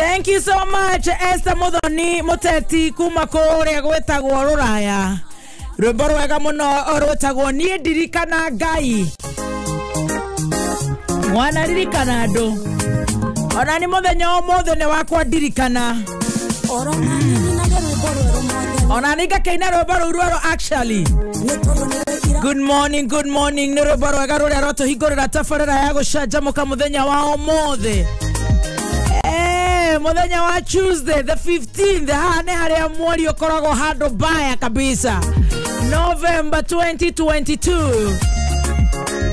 Thank you so much Esther Muthoni Muteti kuma kuria gwetagwo Ruraya. Rwimbo rwega muno rwetagwo nie ndirikana Ngai. Mwana ririkana andu. Ona ni muthenya umuthe ni wakwa ndirikana. Ona ni ngakeina rwimbo rũu rwerũ actually. Good morning, good morning. Nĩ rwimbo rwega rũrĩa rwatũhingũrĩra tabarĩra ya gũcanjamũka mũthenya wa ũmũthĩ. Muthenya wa Tuesday the 15th haha nĩ harĩa mweri ũkoragwo handũ mbaya kabisa. November 2022.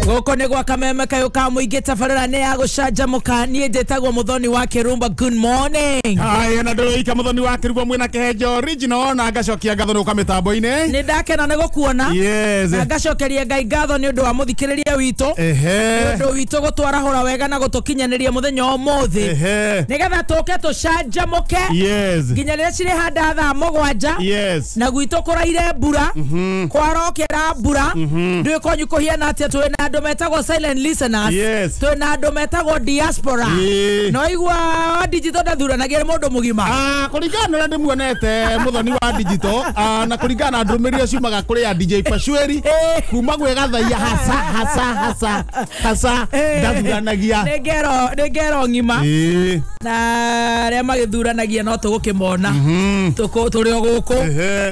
Gũkũ nĩ gwa Kameme kayũ ka mũingĩ tabarĩra nĩ ya gũcanjamũka. Niĩ njĩtagwo Muthoni wa Kĩrumba. Good morning. Haya na ndũrũika Muthoni wa Kĩrumba mwĩna Kĩhenjo original na ngacokia ngatho nĩ ũka mĩtambo-inĩ. Nĩ ndakena nĩ gũkuona. Yes. Na ngacokeria Ngai ngatho nĩ ũndũ wa mũthikĩrĩria witũ. Ehe. Nĩ ũndũ witũ gũtwarahũra wega na gũtũkinyanĩria mũthenya wa ũmũthĩ. Ehe. Nĩgetha tũke tũcanjamũke. Yes. Nginya rĩrĩa cirĩ thaa 7. Yes. Na gwitũ kũraire mbura. Kwarokera mbura. Ndũĩ kwanyu kũhiana atĩa. Twĩ na andũ metagwo silent listeners. Yes. Twĩ na andũ metagwo diaspora. Yeah. No igua digital ndathuranagia mũndũ mũgima. Kũringana na ũrĩa ndĩmuonete Muthoni wa digital, na kũringana na ndũmĩrĩri ciumaga kũrĩ ya DJ Pashweri kuma gwĩ Gathaia hasa hasa hasa hasa ndathuranagia. Nĩ ngero ng'ima. Na arĩa magĩthuranagia no tũgũkĩmona. Tũrĩ o gũkũ.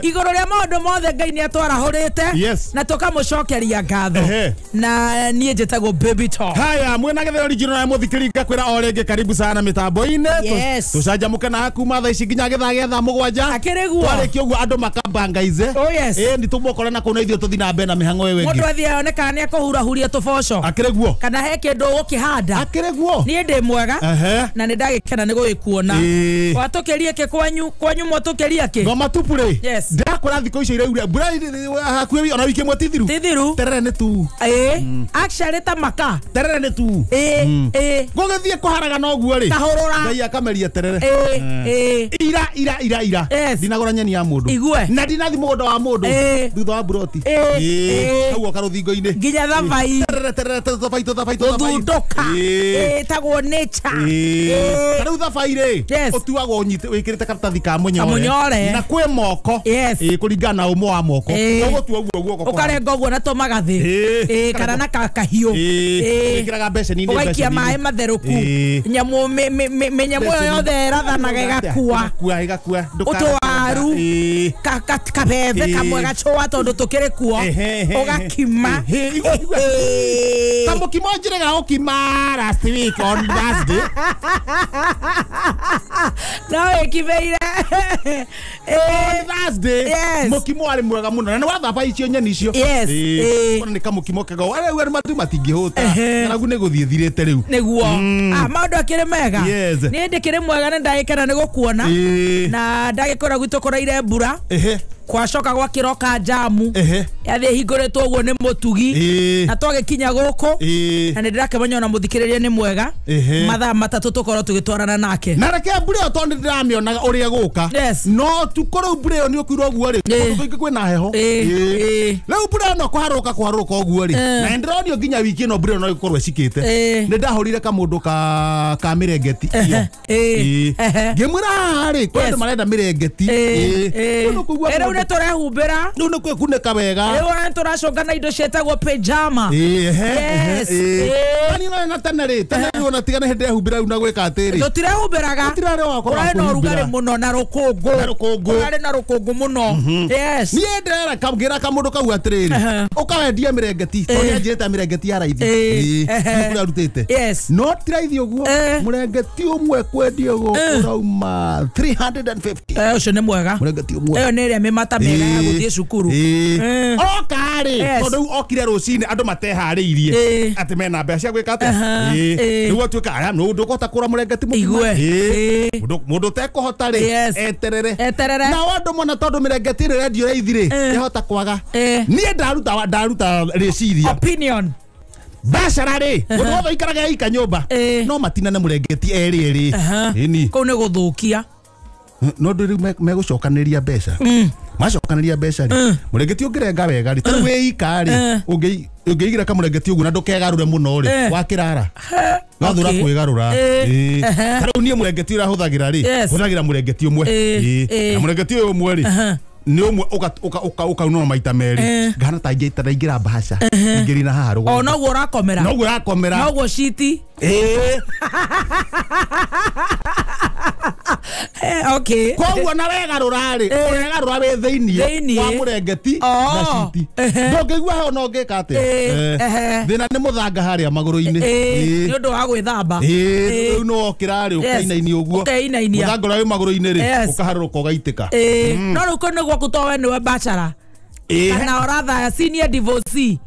Igũrũ rĩa maũndũ mothe Ngai nĩ atwarahũrĩte. Yes. Na tũkamũcokeria ngatho. Na niĩ njĩtagwo Baby Talk. Haya mwena Gĩtheo original na mũthikĩrĩria ngakwĩra o rĩngĩ karibu sana mĩtambo-inĩ. Yes. Tũcanjamũke na kuma thaa ici nginya gĩthaa gĩa thaa 7. Akĩrĩ guo. Twarĩkia ũguo andũ makabangaize. Oh yes. Nĩ tũmũkora na kũu na ithuĩ tũthiĩ na mbere na mĩhang'o ĩyo ĩngĩ. Mũndũ athiĩ one kana nĩ akũhurahuria tũboco. Akĩrĩ guo. Kana he kĩndũ ũgũkĩhanda. Akĩrĩ guo. Niĩ ndĩ mwega. Na nĩ ndagĩkena nĩ gũgĩkuona. Watũkĩria kĩ kwanyu kwanyu mwatũkĩria kĩ? Ngoma tupu rĩ. Yes. Ndĩrakora thikũ icio iraura mbura hakuhĩ ona wiki ĩmwe ti thiru. Ti thiru. Terere nĩ tu. Actually ta maka. Terere nĩ tu. Gũgĩthiĩ kũharagana ũguo rĩ. Kahũrũra. Ngai akameria terere. Ira ira ira ira. Yes. Ndinagũra nyeni ya mũndũ. Igue. Na ndinathi mũgũnda wa mũndũ. Thutha wa mburoti. Hau oka rũthingo-inĩ. Nginya thabai. Terere terere thabai thabai thabai. Gũthundũka. Ĩtagwo nature. Ta rĩu thabai rĩ. Yes. Ũtuagwo ũnyite wĩkĩrĩte karatathi ka mũnyore. Kamũnyore. Na kwĩ moko. Yes. Kũringana na ũmũ wa moko. Ũgũtua ũguo guoko. Ũkarenga ũguo na tũmagathĩ. Kana na kahiũ. Wĩkĩraga mbeceni-inĩ. Ũgaikia maĩ matherũku. Nyamũ mĩnyamũ ĩyo yothe ĩrathanaga ĩgakua. Ĩgakua. Ũtũwaru. Kabebe kamwe gacũa tondũ tũkĩrĩ kuo. Ũgakima. Ta mũkimo njĩrĩga gũkima last week on Thursday. No ĩkimeire. On Thursday. Yes. Mũkimo warĩ mwega mũno na nĩ wathaba icio nyeni icio. Yes. Ona nĩ kamũkimo kega. Arĩa rĩu matu matingĩhũta. Ng'aragu nĩ gũthiĩ thirĩte rĩu. Nĩguo. Maũndũ akĩrĩ mega. Yes. Niĩ ndĩkĩrĩ mwega nĩ ndagĩkena nĩ gũkuona. Na ndagĩkora gwitũ kũraire mbura. Kwacoka gwakĩroka njamu. Yathiĩ hingũrĩtwo ũguo nĩ mũtugi. Na twagĩkinya gũkũ. Na nĩ ndĩrakĩmenya ona mũthikĩrĩria nĩ mwega. Mathaa 3 tũkorwo tũgĩtwarana nake. Na reke mbura ĩyo tondũ ndĩramĩonaga ũrĩa ĩgũka. Yes. No tukũ rĩu mbura ĩyo nĩ ũkuire ũguo rĩ. Kũndũ kũingĩ kwĩna heho. Rĩu mbura ĩno kũharũrũka kũharũrũka ũguo rĩ. Na nĩndĩronio nginya wiki ĩno mbura ĩyo no ĩgũkorwo ĩcikĩte. Nĩ ndahũrire kamũndũ ka mĩrengeti iyo. Ngĩmwĩra haha rĩ kwĩ andũ marenda mĩrengeti. Rĩu nĩkũigua Rĩu nĩ tũrehumbĩra. Rĩu nĩ kwĩkunĩka wega. Rĩu nĩ tũracũnga na indo ciĩtagwo pyjama. Yes. Ani na tene rĩ, tene rĩu ona tiga nĩ hĩndĩ ehumbĩra rĩu na gwĩka atĩrĩ. Tũtirehumbĩraga. Tũtirarĩ wakorwo Kũrarĩ na ũrugarĩ mũno na rũkũngũ. Na rũkũngũ. Kũrarĩ na rũkũngũ mũno. Yes. Niĩ ndĩrera ngĩra kamũndũ kau atĩrĩrĩ. Ũkawendia mĩrengeti. Tondũ nĩanjĩrĩte mĩrengeti ya raithi. Kũrĩa arutĩte. Yes. No ti raithi ũguo. Mũrengeti ũmwe kwendio gũkũ ũrauma 350. Ũcio nĩ mwega. Mũrengeti ũmwe. Ĩyo nĩ ĩrĩa mĩmata mĩega ya gũthiĩ cukuru. Oka rĩ, tondũ rĩu okire rũcinĩ andũ mateharĩirie atĩ mena mbeca cia gwĩka atĩa. Rĩu atuĩka aya nũ ndũkũhota kũgũra mũrengeti mũgima. Mũndũ ũtekũhota rĩ, eterere. Eterere. Nao andũ mona tondũ mĩrengeti ĩrĩa ĩrendio raithi rĩ, yahota kwaga. Niĩ ndaruta rĩciria. Opinion. Biacara rĩ, mũndũ wothe ũikaraga ika nyũmba no matinane mũrengeti erĩ erĩ. Ĩni. Kũu nĩ gũthũkia. No ndũ rĩu megũcokanĩria mbeca. Macokanĩria mbeca rĩ, mũrengeti ũngĩrenga wega rĩ, tarĩu wĩ ika rĩ, ũngĩigira kamũrengeti ũguo na ndũkegarũre mũno rĩ, wakĩrara wathura kwĩgarũra. Tarĩu niĩ mũrengeti ũrĩa hũthagĩra rĩ, hũthagĩra mũrengeti ũmwe, na mũrengeti ũyũ ũmwe rĩ nĩ ũmwe ũkaunwo maita merĩ, ngahana ta ndaingĩra mbahaca ingĩri na haha rũgongo. O noguo ũrakomera, noguo ũrakomera, noguo citi. Okay. Koguo na wegarũra rĩ, ũregarũra wĩ thĩinĩ wa mũrengeti na citi, ndũngĩigua heho na ũngĩka atĩa. Thĩna nĩ mũthanga harĩa magũrũ-inĩ nĩ ũndũ wa gwĩthamba. Rĩu nĩ wokĩra rĩ, ũkainainia ũguo, mũthanga ũrĩa wĩ magũrũ-inĩ rĩ, ũkaharũrũka ũgaitĩka. No rĩu kũu nĩ gwaku to we nĩwe bachelor kana ũrathaya senior divorcee.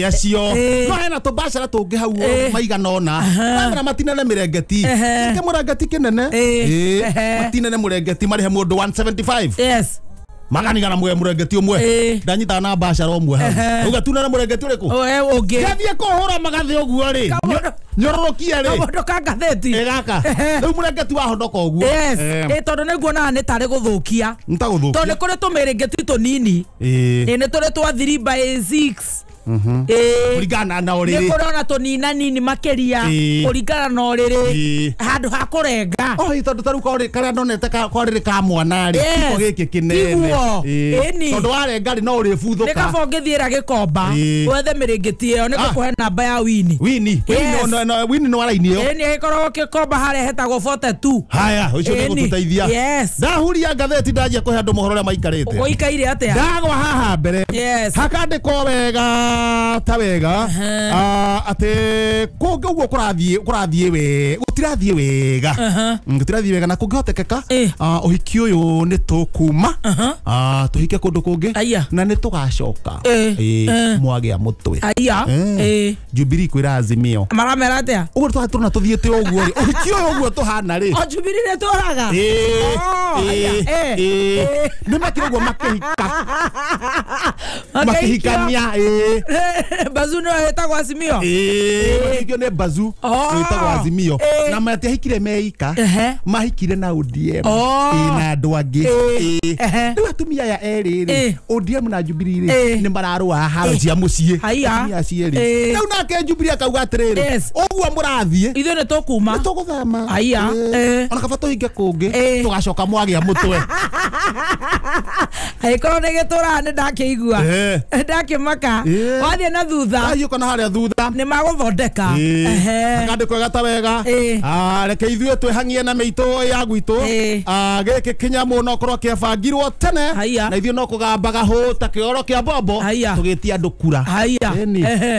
Acio no hena tũbacara tũngĩ hau maigana ũna, na matinane mĩrengeti, kĩ mũrengeti kĩnene, matinane mũrengeti marĩhe mũndũ 175. Yes. Maganigana mũrengeti ũmwe, ndanyitaga na bachelor ũmwe hau, uga tunane mũrengeti ũrĩkũ ũngĩ, ngathiĩ kũhũra magathĩ ũguo rĩ, nyororokie rĩ, kamũndũ ka ngathĩti gaka, rĩu mũrengeti wahonoka ũguo. Yes. Tondũ nĩ nguonaga nĩ tarĩ gũthũkia, tondũ nĩ kũrĩ tũmĩrengeti tũnini, nĩ tũrĩ twa 3 by 6 kũringana na ũrĩrĩ, nĩ kũrĩ ona tũnina nini makĩria kũringana na ũrĩrĩ, handũ ha kũrenga. Tondũ tarĩu karĩa ndonete karĩrĩ ka mwana rĩ, tiko gĩkĩ kĩnene, tondũ warenga rĩ no ũrĩbuthũka. Nĩ kaba ũngĩthiĩra Gĩkomba wethe mĩrĩngĩti ĩyo, nĩ gũkũhe namba ya Wini. Wini Wini nĩ wa raini ĩyo. Ĩni ĩgĩkoragwo Gĩkomba harĩa hetagwo 42. Haya, ũcio nĩ gũtũteithia. Ndahuria ngathĩti ndanjia kũhe andũ mohoro ũrĩa maikarĩte. Gũikaire atĩa? Ndagwa haha mbere, hakandĩkwo wega ta wega atĩ kũngĩ ũguo kũrathiĩ we gũtirathiĩ wega, gũtirathiĩ wega, na kũngĩhotekeka ũhiki ũyũ nĩ tũkuma tũhike kũndũ kũngĩ na nĩ tũgacoka mwagĩa mũtwe. Jubilee kwĩra Azimio maramera atĩa? Ũguo tũratũrona tũthiĩte ũguo rĩ, ũhiki ũyũ ũguo tũhana rĩ, o Jubilee nĩ tũraga nĩ mekire ũguo makĩhika, makĩhikania. Bazu nĩwe wĩtagwo Azimio. Makĩhikio nĩ Bazu wĩtagwo Azimio, na matiahikire meika, mahikire na ODM na andũ angĩ. Rĩu atumia aya erĩ rĩ, ODM na Jubilee rĩ, nĩ mararũa haro cia mũciĩ, atumia acio erĩ. Rĩu nake Jubilee akauga atĩrĩrĩ, ũguo mũrathiĩ ithuĩ nĩ tũkuma, nĩ tũgũthama, ona kaba tũhinge kũngĩ, tũgacoka mwagĩa mũtwe. Angĩkorwo nĩ gĩtũraga nĩ ndakĩigua, ndakĩmaka, wathiĩ na thutha, wathiĩ na harĩa thutha nĩ magũthondeka. Hakandĩkwo wega ta wega. Reke ithuĩ twĩhang'ie na mĩitũ ya gwitũ, gĩkĩ kĩnyamũ no korwo kĩabangirwo tene, na ithuĩ no kũgambaga hũ ta kĩoro kĩa mbombo tũgĩtia andũ kura.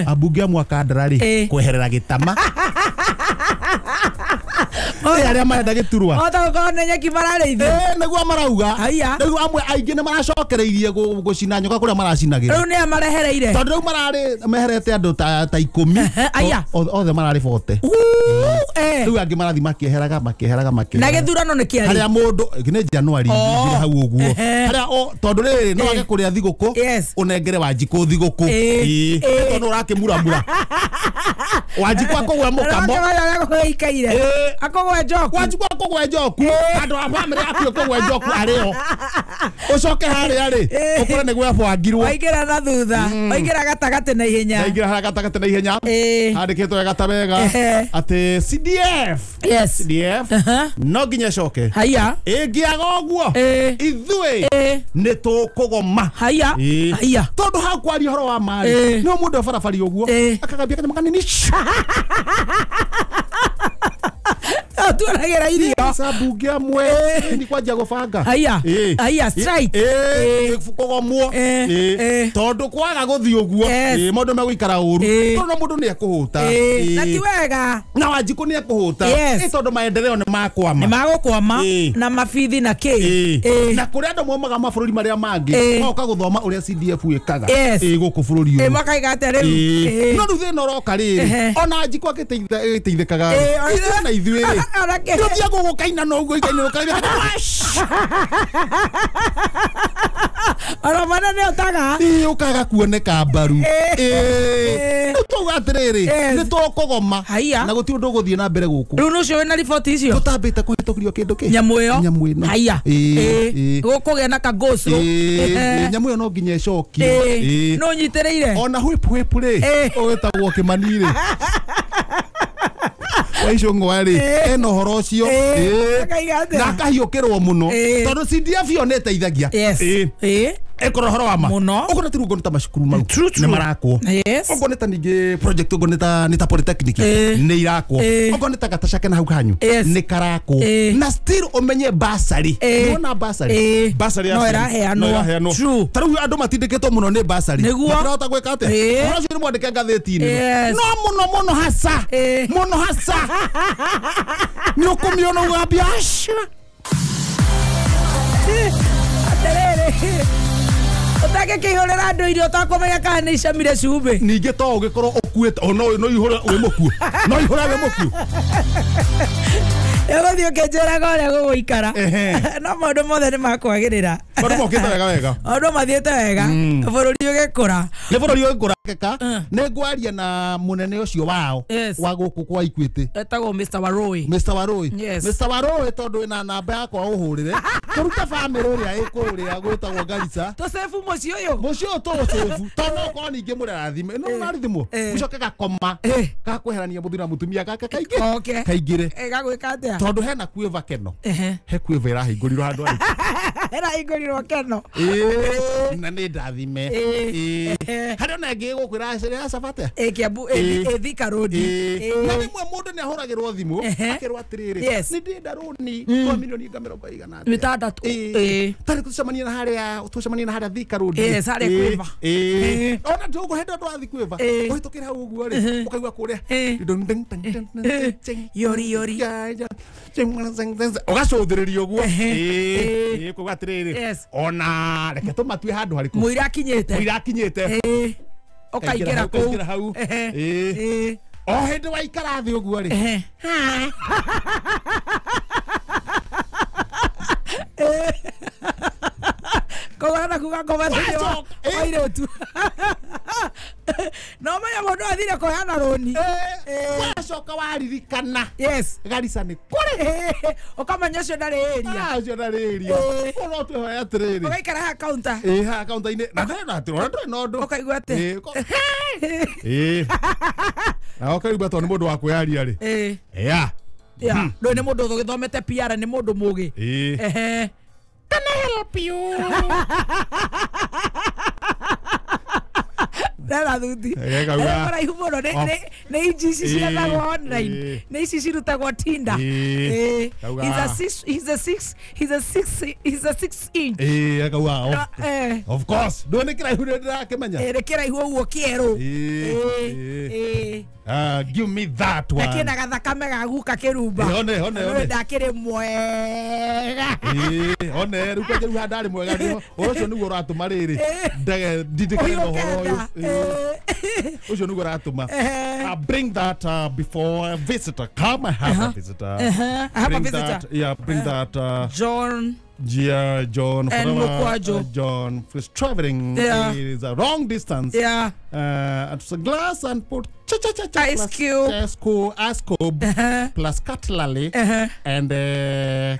Ambunge amwe a Kandara rĩ, kweherera gĩtama arĩa marenda gĩturwa, otokorwo nĩ nyeki mararĩithia, nĩguo marauga. Rĩu amwe aingĩ nĩ maracokereirie gũcina nyoka kũrĩa maracinagĩra. Rĩu nĩa marehereire, tondũ rĩu mararĩ meherete andũ ta 10, othe mararĩ 40. Rĩu angĩ marathiĩ makĩeheraga makĩeheraga makĩeheraga. Na gĩthurano nĩ kĩarĩ harĩa mũndũ nĩ January ingĩra hau ũguo, harĩa tondũ rĩrĩ no age kũrĩa thigũkũ, ũnengere Wanjikũ thigũkũ, tondũ ũrakĩmuramura Wanjikũ akũgwe mũkamo, akũgwe njoku, Wanjikũ akũgwe njoku, andũ a bamĩrĩ yaku ĩkũgwe njoku arĩo, ũcoke harĩa rĩ ũkore nĩ gwebangirwo, waingĩra na thutha, waingĩra gatagatĩ na ihenya, waingĩra harĩa gatagatĩ na ihenya. Handĩkĩtwo wega ta wega atĩ CDF, CDF no nginya ĩcoke. Ĩngĩaga ũguo ithuĩ nĩ tũkũgoma, tondũ hau kwaria ũhoro wa marĩ no mũndũ ebarabari ũguo akagambia kanyamũ kanini tuonagira irio ambunge amwe ni kwanjia gũbanga. Haya strike kũgomwo, tondũ kwaga gũthiĩ ũguo maũndũ megũikara ũru, tondũ mũndũ nĩ ekũhũta, na ti wega, na Wanjikũ nĩ ekũhũta, tondũ maendeleo nĩ makwama, nĩ magũkwama na mabithi na kĩ, na kũrĩa andũ maumaga mabũrũri marĩa mangĩ moka gũthoma ũrĩa CDF ĩkaga gũkũ bũrũri ũyũ, makaiga atĩa rĩu. No rĩu thĩna ũroka rĩrĩ, ona Wanjikũ agĩteithĩkaga ithuĩ na ithuĩ rĩ, Ndũthiaga gũkaina no ũguo ikainũka. Oro mana nĩ ũtaga. Ĩĩ ũkaga kuoneka mbaru. Ĩĩ. Tũuga atĩrĩrĩ nĩ tũkũgoma na gũtirĩ ũndũ ũgũthiĩ na mbere gũkũ. Rĩu nũcio wĩna riboti icio. Tũtambĩte kũhĩtũkĩrio kĩndũ kĩ. Nyamũ ĩyo. Nyamũ ĩno. Haiya. Ĩĩ. Gũkũgĩa na kangũcũ. Ĩĩ. Nyamũ ĩyo no nginya ĩcokio. Ĩĩ. No nyitĩrĩire. Ona whip whip rĩ. Ũgĩtagwo Kĩmani rĩ. Waicũng'wa rĩ ena ũhoro ũcio na akahiũkĩrwo mũno tondũ CDF ĩyo nĩ ĩteithagia. Ĩkorwo ũhoro wa ma ũguo nĩ ũguo nĩ ta macukuru mau nĩ marakwo ũguo nĩ ta ningĩ project ũguo nĩ ta polytechnic nĩ irakwo ũguo nĩ ta gatacake na hau hanyu nĩ karakwo na still ũmenye bursary nĩwona bursary bursary no ĩraheanwo ta rĩu andũ matindĩkĩtwo mũno nĩ bursary matirahota gwĩka atĩa ũhoro ũcio nĩ mwandĩke ngathĩti-inĩ no mũno mũno hasa mũno hasa nĩ ũkũmĩona ũgambia aca atĩrĩrĩ ũtangĩkĩihũrĩra andũ irio ũtakũmenya kana nĩ icamire cumbĩ ningĩ to ũgĩkorwo ũkuĩte o no ihũre wĩ mũkuũ no ihũre wĩ mũkuũ ĩgũthiĩ ũkĩnjĩraga ũrĩa gũgũikara no maũndũ mothe nĩ makwagĩrĩra maũndũ mokĩte wega wega maũndũ mathiĩte wega bũrũri ũgĩkũra nĩ bũrũri ũgĩkũra nĩ ngwaria na mũnene ũcio wao wa gũkũ kwa Equity etagwo Mr. Warui Mr. Warui Mr. Warui tondũ wĩna namba yakwa ũhũrĩre kũruta bamĩrĩ ĩrĩa ĩkũrĩa gwĩtagwo Garissa tũcebu mũciĩ ũyũ mũciĩ ũyũ tũũcebu tondũ no ũkorwo ningĩ mũrerathime no mũrarithimwo mũcoke gakoma gakweherania mũthuri na mũtumia gaka kaingĩ kaingĩre gagwĩka atĩa tondũ hena kwĩva keno he kwĩva ĩrahingũrirwo handũ arĩ ĩrahingũrirwo keno na nĩ ndathime harĩ ona ĩngĩ gũkũ ĩracabate Kiambu Thika Road na rĩmwe mũndũ nĩ ahũragĩrwo thimũ akerwo atĩrĩrĩ nĩ ndĩrenda rũni rwa milioni nga mĩrongo ĩigana atĩa 6 tarĩ tũcemanie na harĩa tũcemanie na harĩa Thika Road harĩa kwĩva ona ndũgũ hĩndĩ andũ athiĩ kwĩva ũhĩtũkĩre hau ũguo rĩ ũkaigua kũrĩa yori yori ũgacũthĩrĩria ũguo kuga atĩrĩrĩ ona reke tũmatue handũ harĩkũ mũira akinyĩte mũira akinyĩte ũkaingĩra kũu hau o hĩndĩ waikara thĩ ũguo rĩ kũgana kuga ngoma thĩinĩ wa airĩtu no menya mũndũ athire kũheana rũni wacoka waririkana yes Garissa nĩ kũrĩ ũkamenya ũcio ndarĩ area ũcio ndarĩ area no twĩhoe atĩrĩrĩ ũgaikara haha counter haha counter-inĩ na ndĩrĩ na atĩrĩ ona ndũrĩ na ũndũ ũkaigua atĩ na ũkaigua tondũ nĩ mũndũ wa kwĩyaria rĩ ya ndũĩ nĩ mũndũ ũgĩthomete PR nĩ mũndũ mũgĩ Can I help you? Ndara thuti. Kũraihu mũno nĩ inji ici ciethagwo online nĩ ici cirutagwo Tinder. He's a 6 inch. Akauga of course ndũĩ nĩ kĩraihu nĩ ndĩrakĩmenya. Nĩ kĩraihu ũguo kĩerũ. Give me that one. Na kĩna gathakame ga guka kĩrumba. One one one. Ndakĩrĩ mwega. One rĩu kwanja rĩu handarĩ mwega nĩho ũcio nĩguo ũratũma rĩrĩ ndege ndindĩkane na ũhoro ũyũ. Ũcio nĩguo ũratũma. Bring that before a visitor. Come, I have a visitor. I have a visitor. That, yeah, bring that. John. Yeah, John. And Mukwajo. John is traveling. Yeah. It is a wrong distance. Yeah. It's a glass and put cha cha cha cha. Ice cube. Ice cube. Plus cutlery. And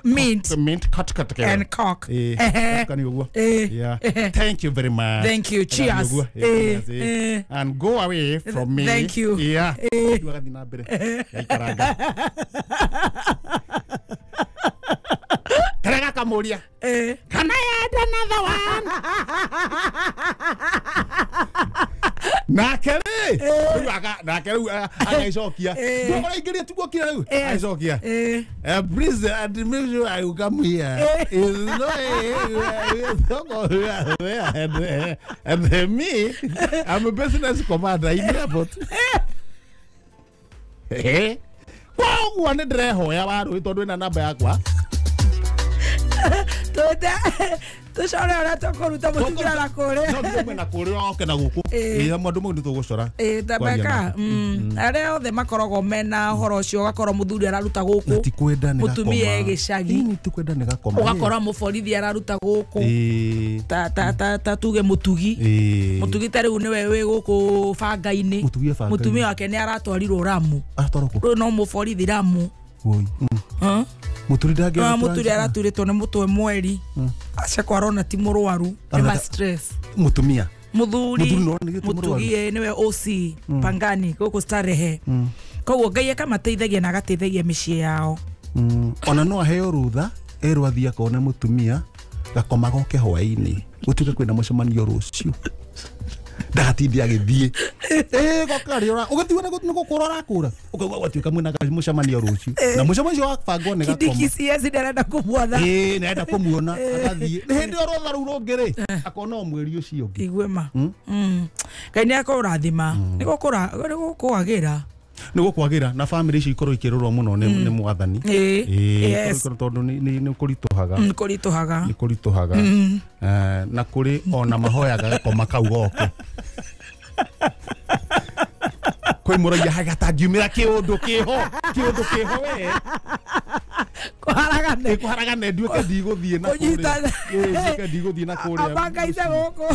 mint. Mint cut cut. And cock. Yeah. Thank you very much. Thank you. Cheers. And go away from me. Thank you. Yeah. Karega kamuria. Can I add another one? Nake rĩ nake rĩu agaicokia ndũkũraingĩria tiguo kira rĩu agaicokia please admit you I will come here is no and me I'm a business commander in airport. Koguo nĩ ndĩrehoya warũĩ tondũ ĩna namba yakwa. Twĩte tũcore ũrĩa tũkũruta mũtumia na kũrĩa. No tume na kũrĩa oke na gũkũ. Ĩĩ andũ mau nĩ tũgũcora. Ĩĩ ta meka. Arĩa othe makoragwo mena ũhoro ũcio ũgakora mũthuri araruta gũkũ. Ti kwenda nĩ gakoma. Mũtumia e gĩcagi. Ĩĩ ti kwenda nĩ gakoma. Ũgakora mũborithi araruta gũkũ. Ĩĩ. Ta tuge mũtugi. Mũtugi ta rĩu nĩwe wĩ gũkũ banga-inĩ. Mũtumia wake nĩ aratwarirwo Ramu. Aratwarwo kũ? Rĩu no mũborithi Ramu. Woi. Mũturi ndangĩona. Mũturi araturĩtwo nĩ mũtwe mweri. Acekwo arona ti mũrwaru. Nĩ ma stress. Mũtumia. Mũthuri. Mũtugi nĩwe OC Pangani gũkũ Starehe. Koguo Ngai akamateithagia na agateithagia mĩciĩ yao. Ona no aheo rũtha erwo athiĩ akone mũtumia gakoma goke hwaĩ-inĩ gũtuĩke kwĩna mũcemanio rũciũ ndagatinde agĩthiĩ. Ĩĩ goka rĩ ũgĩtigwo nĩ gũkũra ũrakũra ũkaigua gwatuĩka mwĩna mũcemanio rũciũ na mũcemanio ũcio wabangwo nĩ gakoma. Kindiki CS ndarenda kũmuona. Ĩĩ nĩarenda kũmuona agathiĩ. Nĩ hĩndĩ ĩyo rũtha rũu rũngĩ rĩ akona o mweri ũcio ũngĩ. Igue ma. Ngai nĩ akũrathima. Nĩ gũkwagĩra. Nĩ gũkwagĩra na family icio ikorwo ikĩrorwo mũno nĩ mwathani. Ĩĩ tondũ nĩ kũritũhaga. Nĩ kũritũhaga. Nĩ kũritũhaga. Na kũrĩ ona mahoyaga gakoma kau goke. Kwĩ mũragia hagatangiumĩra kĩũndũ kĩho kĩũndũ kĩho we. Kũharagane. Kũharagane nduĩke ndigũthiĩ na kũrĩa. Ĩĩ nduĩke ndigũthiĩ na kũrĩa. Abanga ithe gũkũ.